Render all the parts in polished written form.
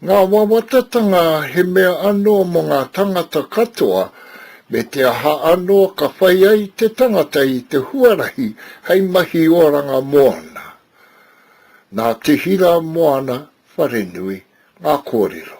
Ngā wawatatanga he mea anō mō ngā tangata katoa, me te aha anō ka whai ai te tangata i te huarahi hei mahi oranga moana. Nā Te Hira Moana Wharenui ngā kōrero.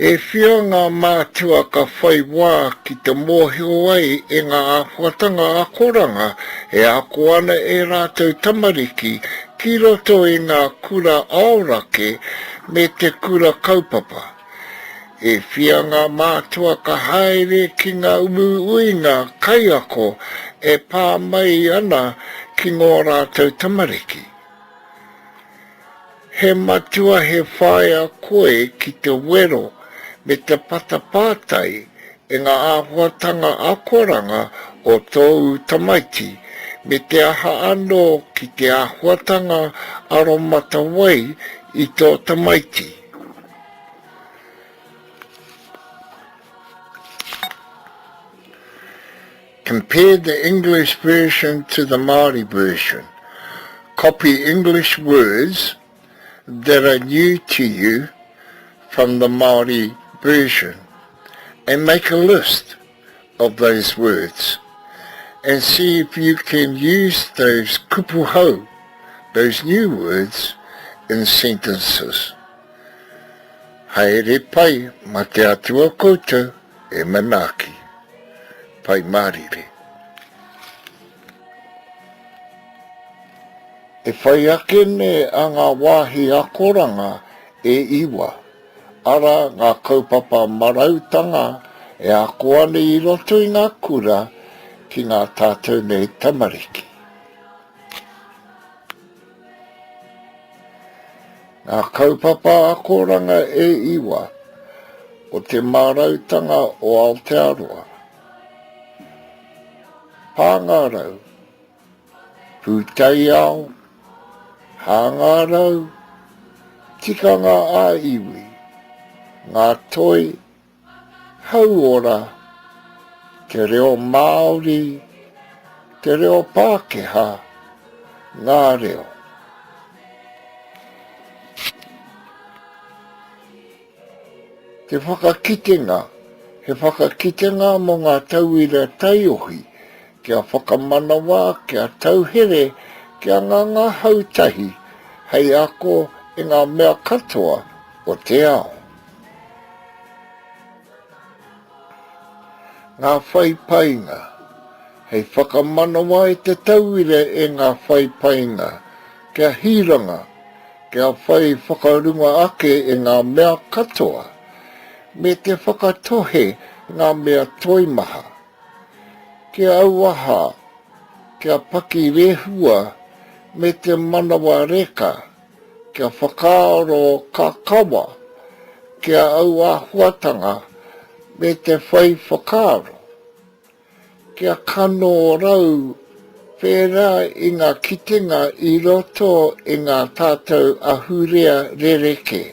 E whia ngā mātua ka whai wā ki te mōhio ai e ngā āhuatanga akoranga e ako ana e rātou tamariki ki roto i ngā kura aorake me te kura kaupapa. E whia ngā mātua ka haere ki ngā uiuinga kaiako e pā mai ana ki ngō rātou tamariki. He matua he whaea koe ki te wero me te patapātai i ngā āhuatanga akoranga o tōu tamaiti me te aha anō ki te āhuatanga aromatawai i tō tamaiti. Compare the English version to the Māori version. Copy English words that are new to you from the Māori version and make a list of those words and see if you can use those kupu hou, those new words, in sentences. Haere pai ma te Atua koutou e manaaki. Pai mārire. E whai ake nei a ngā wāhi akoranga e iwa, arā ngā kaupapa marautanga e ako ana i roto i ngā kura ki ngā tātou nei tamariki. Ngā kaupapa akoranga e iwa o Te Mārautanga o Aotearoa, Pāngarau, Pūtaiao, Hangarau, Tikanga ā-Iwi, Ngā Toi, Hauora, Te Reo Māori, Te Reo Pākehā, Ngā Reo. Te whakakitenga, he whakakitenga mō ngā tauira taiohi kia whakamanawa, kia tauhere, kia ngangahau tahi hei ako i ngā mea katoa o te ao. Ngā whai painga, hei whakamanawa i te tauira e ngā whai painga, kia hiranga, kia whai whakarunga ake i ngā mea katoa, me te whakatohe ngā mea toimaha. Kia auaha, kia pakirehua me te manawa reka, kia whakaaro kakawa ki a auāhuatanga me te whai whakaaro, kia kanorau pērā i ngā kitenga i roto i ngā tātou ahurea rerekē,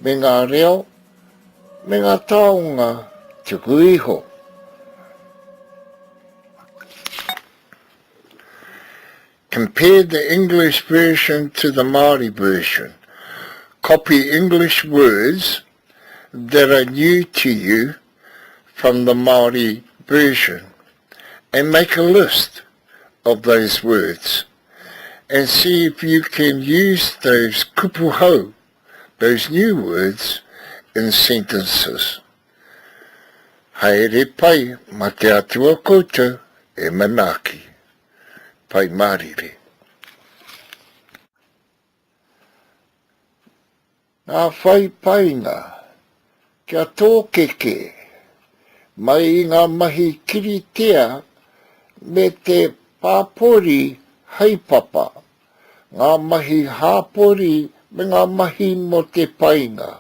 me ngā reo, me ngā taonga tuku iho. Compare the English version to the Māori version. Copy English words that are new to you from the Māori version and make a list of those words and see if you can use those kupu hou, those new words, in sentences. Haere pai ma te Atua koutou e manaaki. Pai mārire. Ngā whai painga kia tōkeke mai i ngā mahi kiritea me te pāpori haepapa, ngā mahi hāpori me ngā mahi mō te painga,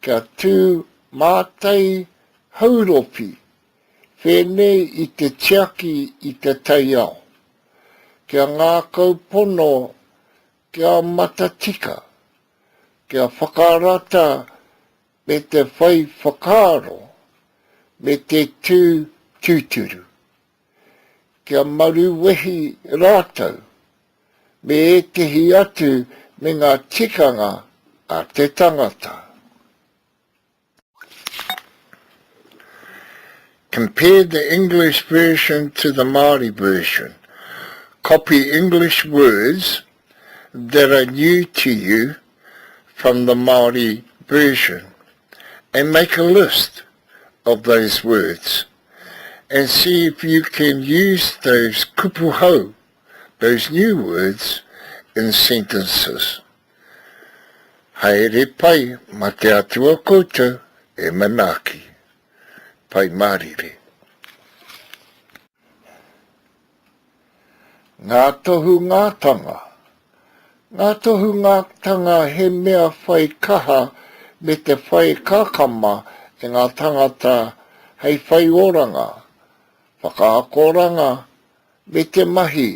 kia tū mātai hauropi Whēnei i te tiaki i te taiao. Kia ngākau pono, kia matatika, kia whakarata me te whai whakaaro, me te tū tūturu. Kia maruwehi rātou me ētehi atu me ngā tikanga a te tangata. Compare the English version to the Māori version. Copy English words that are new to you from the Māori version and make a list of those words and see if you can use those kupu hou, those new words, in sentences. Haere pai ma te Atua koutou e manaaki. Pai mārire. Ngā tohungatanga Ngā tohungatanga he mea whai kaha me te whai kakama e ngā tangata hei whai oranga, whakaakoranga me te mahi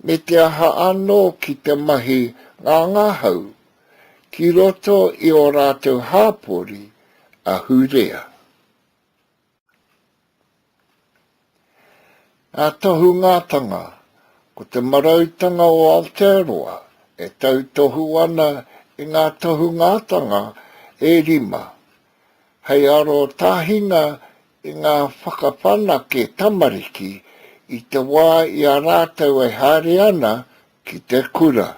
me te aha anō ki te mahi ngangahau ki roto i ō rātou hāpori ahurea. Ngā tohungatanga Ko te marautanga o Aotearoa e tautohu ana i ngā tohungatanga e rima hei arotahinga i ngā whakawhanake tamariki i te wā i a rātou e haere ana ki te kura.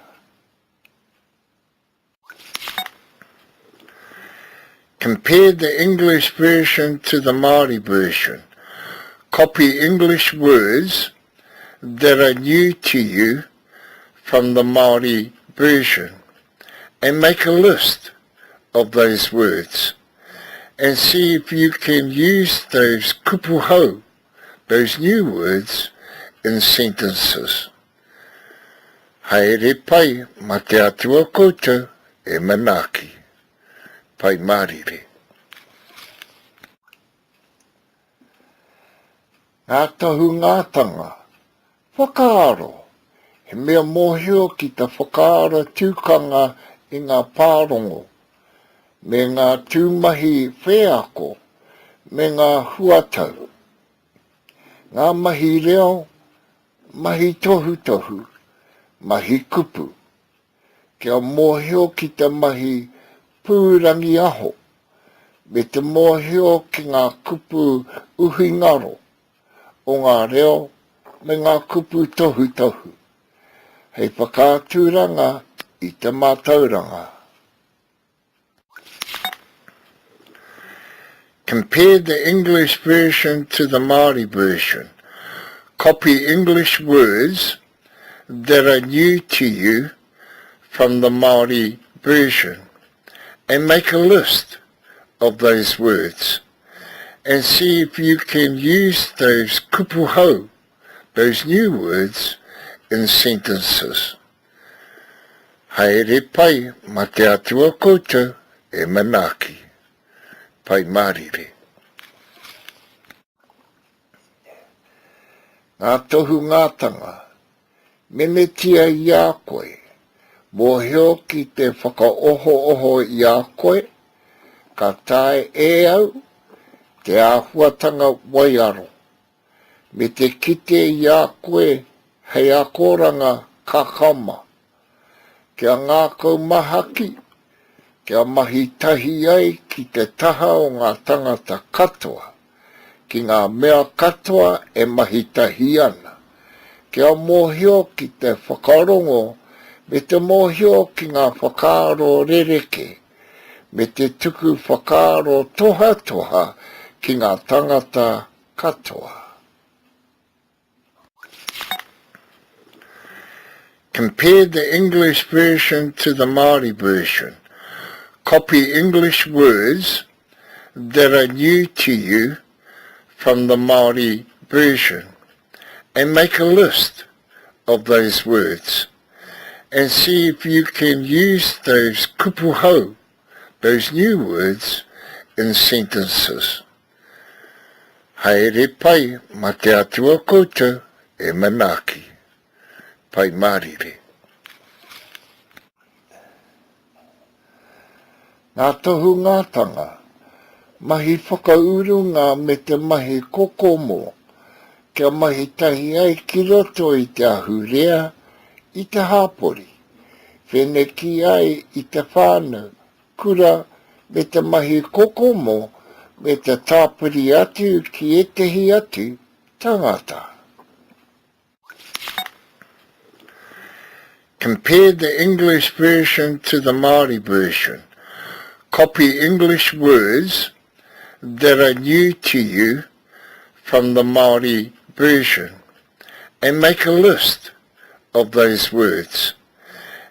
Compare the English version to the Māori version. Copy English words that are new to you from the Māori version and make a list of those words and see if you can use those kupu hou, those new words, in sentences. Haere pai ma te Atua koutou e manaaki. Pai mārire. Ngā tohungatanga, Whakaaro, He mea mōhio ki te whakaara tūkanga i ngā pārongo, me ngā tūmahi wheako, me ngā huatau. Ngā mahi reo, mahi tohutohu, mahi kupu. Kia mōhio ki te mahi pūrangiaho, me te mōhio ki ngā kupu uhingaro o ngā reo me ngā kupu tohutohu hei whakaaturanga i te mātauranga. Compare the English version to the Māori version. Copy English words that are new to you from the Māori version and make a list of those words and see if you can use those kupu hou, those new words, in sentences. Haere pai ma te Atua koutou e manaaki. Pai mārire. Ngā tohungatanga, Memetia i a koe, mōhio ki te whakaohooho i a koe, ka tae e au te āhuatanga waiaro, me te kite i a koe hei akoranga kakama, kia ngākau mahaki, kia mahi tahi ai ki te taha o ngā tangata katoa, ki ngā mea katoa e mahi tahi ana, kia mōhio ki te whakarongo me te mōhio ki ngā whakaaro rerekē, me te tuku whakaaro tohatoha ki ngā tangata katoa. Compare the English version to the Māori version. Copy English words that are new to you from the Māori version and make a list of those words and see if you can use those kupu hou, those new words, in sentences. Haere pai ma te Atua koutou e manaaki. Pai mārire. Ngā tohungatanga. Mahi whakaurunga me te mahi kokomo kia mahi tahi ai ki roto i te ahurea, i te hāpori, wheneki ai i te whānau, kura me te mahi kokomo me te tāpiri atu ki ētehi atu tangata. Compare the English version to the Māori version. Copy English words that are new to you from the Māori version and make a list of those words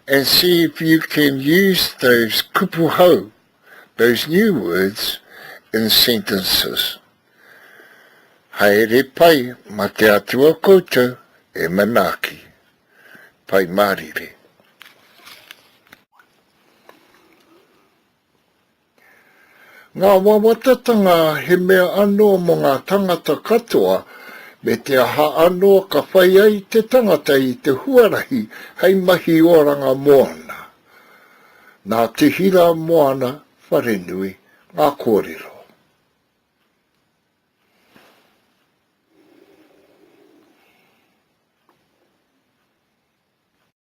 and see if you can use those kupu hou, those new words, in sentences. Haere pai ma te Atua koutou e manaaki. Pai mārire. Ngā wawatatanga he mea anō mō ngā tangata katoa, me te aha anō ka whai ai te tangata i te huarahi hei mahi oranga mōna. Nā Te Hira Moana Wharenui ngā kōrero.